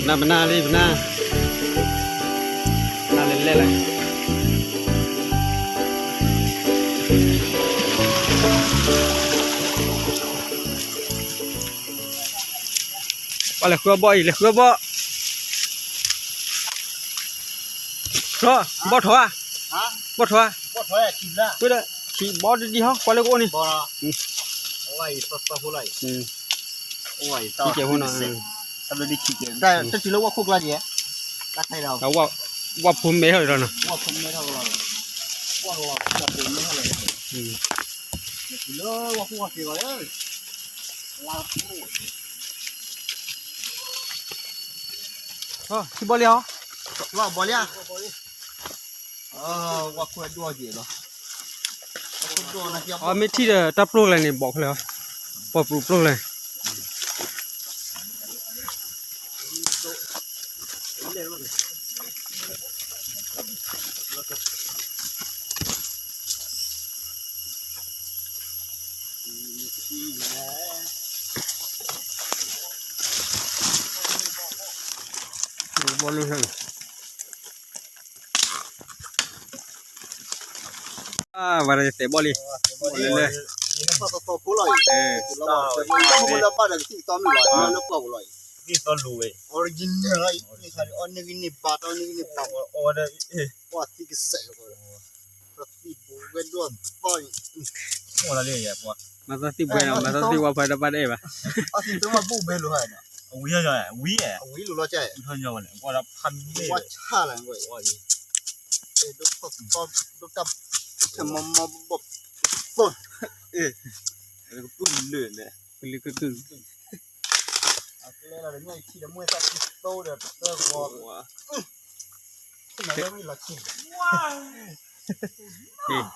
နၤပနၢ်လံ ပနၢ်, နၤလဲၤလဲၣ်လဲၣ်, ပှၤလဲၤဃုအီၣ်ဘီၣ်အံၤ လဲၤဃုအီၣ်ဘီၣ်, ထီၣ်, ဘီၣ်ထီၣ်ဧါ, ဘီၣ်ထီၣ်ဧါ, ဝဲဒၣ် ထံၣ်ဘီၣ်တဒံဟီ ပှၤလၢကအိၣ်န့ၣ်, တၢ်လၢဝၣ်ခိၣ်ကျါ, ဝၣ်ဖိမဲထီၣ်လီၤနီၤ, ထံၣ်ဘီၣ်လံဧါ, ဘီၣ်လံဧါ, အမ့ၢ်ထံၣ်ဒီးတၢ်ပျိၢ်လဲၣ်န့ၣ် ဘီၣ်ခဲလၢာ်, ပှၤပျိၢ်ပျိၢ်လဲၣ် ဘီၣ်လၢ အဝဲဒၣ်တဲဘီၣ်လံ, လဲၤလဲၣ်, မၤသးသံဘှဲနီၤ မၤသးသံဝါဖးတၢ်ဘၣ်တအဲၣ်ဘၣ်, အဝံၤ, ဝံၤ, ဝံၤ, ဒိၣ်တၢ်, ဒိၣ်တၢ်, မီမီဘီၣ်, ကပုၢ်လၢာ်န့ၣ်, ကလုာ်ကကုၢ်,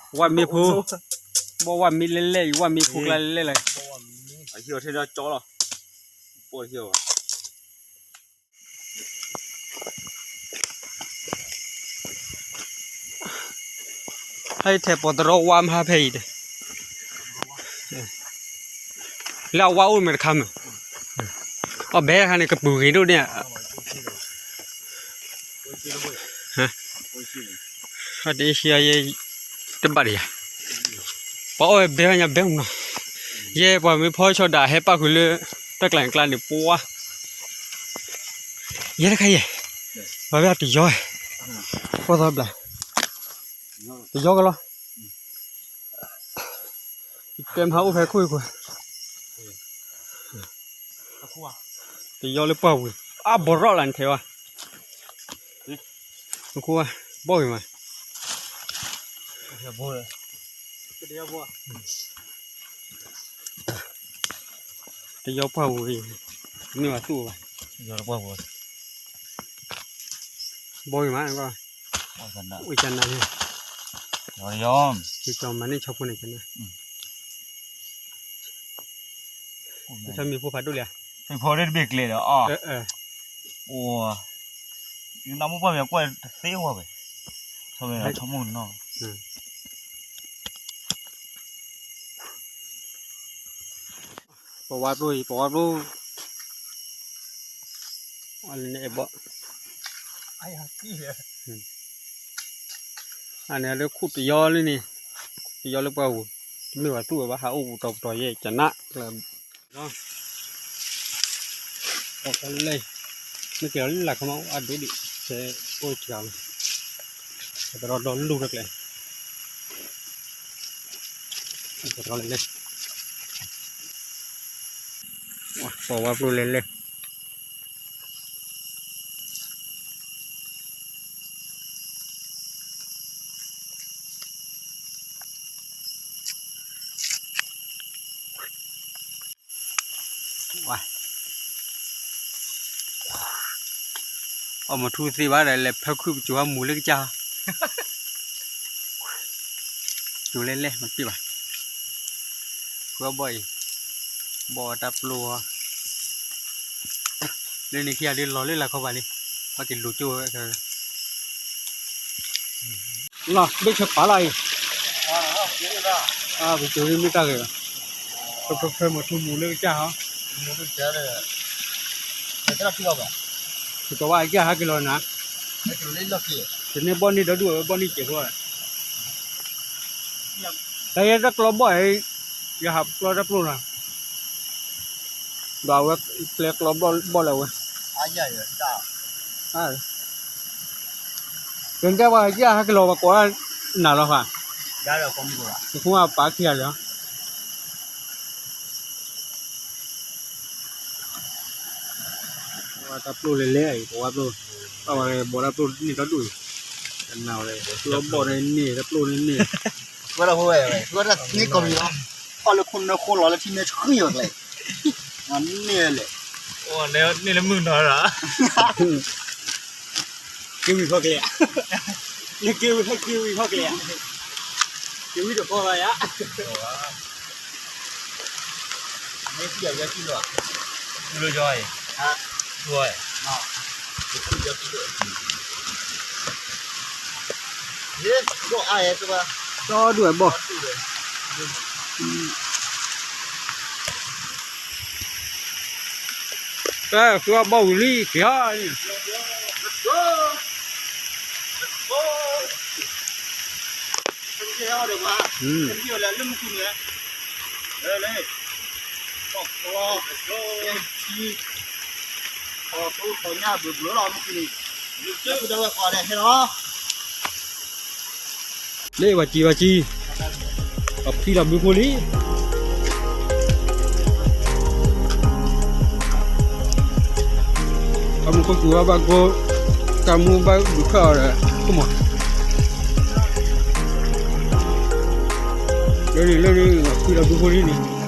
ဝၣ်မ့ၢ်ဖိ, ဘီၣ်ဝၣ်မ့ၢ်လဲၣ်လဲၣ်အံၤ ဝၣ်မ့ၢ်လဲၣ်လဲၣ်, ဟဲထဲပိာ်တရီဝါမဟါဖဲအံၤ, လၢအဝါအိၣ်မ့ၢ်တခါမး, အဘဲခါန့ၣ် ကပူၤဂ့ၤဒိၣ်န့ၣ်, တအ့ၡံယဲ, တဘၣ်ဒံးယၤ, ပှၤအီၣ်ဝဲဘဲညါဘဲမနီၤ, ယဲပှၤမ့ၢ်ဖီဆီဒၣ်ဟဲပၣ်ဃုာ်လၢ တၢ်ကျါန့ၣ်ကျါန့ၣ် ပှၤ ယဲတခါယဲ, ပှၤဘၣ်တယီ, ပှၤသီဘျး, တယီကလီၤ, တဲမဟါအိၣ်ဖဲခိၣ်အံၤကွၢ်, တယီလၢပှၢ်ဝံၤ, အဘီၣ်ရီၣ်လၢနထဲဝဲ, နခိၣ်ဝဲ, ဘီၣ်ဂ့ၤမး, တယီပှၢ်ဝံၤ, မ့ၢ်ဝဲသူၣ်ဘၣ်, ဘီၣ်ဂ့ၤမး, ဝံၤကနၣ်, ကၠီမၤန့ၢ်ဆီဖိန့ၣ်ကနၣ်, ဆီမံၤဖိဖးဒိၣ်လံ, မံၤဖိဒၣ်တဘ့ၣ်ကျဲဒီးအီၤ, အိၣ်, နမိၢ်ပှၢ်မ့ၢ်ကွၢ်တသ့ဝဲဘၣ်, ဆီမံၤဆီမိၢ်နီၤ ပဝါပျိၢ်အံၤ ပဝါပျိၢ်, အန့ၣ်ဘီၣ်, အန့ၣ်လၢခိၣ်တယီလၢန့ၣ်, တယီလၢပှၢ်ပူၤ, တမ့ၢ်ဘၣ်သူၣ်ဝဲဘၣ် ဟးအိၣ်ပူၤတီၤပတီၤယဲၢ်ကနၣ်, ပီၣ်လဲၣ်, မ့ၢ်ကဲၤလီၤလၢလၢ်ခီမး အဒိဒံး, တဲအိၣ်တဂၤလီၤ, ပတရီဒီလူၢ်တကျဲ, ပတရီလဲၤလဲၣ်, ပဝါပျိၢ်လဲၤလဲၣ် အီၣ်မထူသ့ဘၣ်ဒီး လဲၤဖၢခုၣ်ပစိၤဟီ မူၤလၢကစၢ်, စိၤလဲၣ်လဲၣ် မပ့ၢ်ဘၣ်, ဃုအီၣ်ဘီၣ်အံၤ, ဘီၣ်တၢ်ပျိၢ်, လၢန့ၣ်ခံဂၤဒ်လီၤလၢလာ်ခီဘၣ်လံ, ဘၣ်က့ၤလူၤကၠိဝဲ, လီၤ ဘ့ၣ်ဆၢပာ်လီၤအံၤ, ပစိၤမ့ၢ်တၢ်ဂ့ၤဘၣ်, ဖၢဖၢမထူမူၤလၢကစၢ်ဟီ, မူၤလၢကစၢ်, တၢ်ထူဘၣ်ဘၣ်, ကဝါအကၢ်ဟဲက့ၤလီၤနၤ, တန့ၢ်ဘီၣ်န့ၢ်ဒီဒူၣ်ဝဲဘီၣ်န့ၢ်စဲးဖိ, တၢ်ယဲတၢ်ကျီဘီၣ်, ယဟးပျီတၢ်ပျိၢ်လီၤ, ဒီးအဝဲကျဲကျီဘီၣ်လၢဝဲ, ကဲဝဲကၢ်ဟဲက့ၤလီၤ ပှၤကိးနၤလီၤဃာ်, ယဃိပာ်ခံဂၤလီၤ. တၢ်ပျိၢ်လဲၤလဲၤအံၤ ပဝဲပျိၢ်, ဘၣ်ဝဲဘီၣ်တၢ်ပျိၢ်န့ၢ်တၢ်ဒူၣ်အံၤ, တနၤဝဲလဲၣ် ကျီဘီၣ်န့ၢ်န့ၢ် တၢ်ပျိၢ်န့ၢ်န့ၢ်, ဝဲဒၣ်ဖိဝဲ, ဝဲဒၣ်န့ၢ်ကီၢ်မံၤလီၤ, ခီၣ်လၢခိၣ်နၢခိၣ်လီၤလၢထံန့ၣ်ဆှံဝဲကျဲ, န့ၢ်လဲၣ်, န့ၢ်လၢမုၢ်နီၤလီၤ က့ၤဝံၤခီၣ်ကျဲ, နက့ၤဝံၤခီၣ်ကျဲ, က့ၤဝံၤတခီဘၣ်ယါ, မ့ၢ်စံၣ်ယၤယါစံၣ်လီၤ, တူၢ်လၢယီၤအံၤ, တူၢ်, ယါစံၣ်လီၤ, ယါစံၣ်လီၤ, ယါဒိၣ်အဘီၣ် ကဲ ဃုအီၣ်ဘီၣ်ဝံၤလံ က့ၤဟီၣ်န့ၣ်, လၢပှၤစံးပှၤစံး, ပှၤဖံးလီၤဘုဖိလံ, အမူခိၣ်စူၤဘၣ်ဘၣ်ကိ, တၢ်မူဘၣ်ဒုးခၢၣ်အီၤဒီး ခိၣ်မး, လၢလၢလၢ ပှၤဖံးလီၤဘုဖိလံန့ၣ်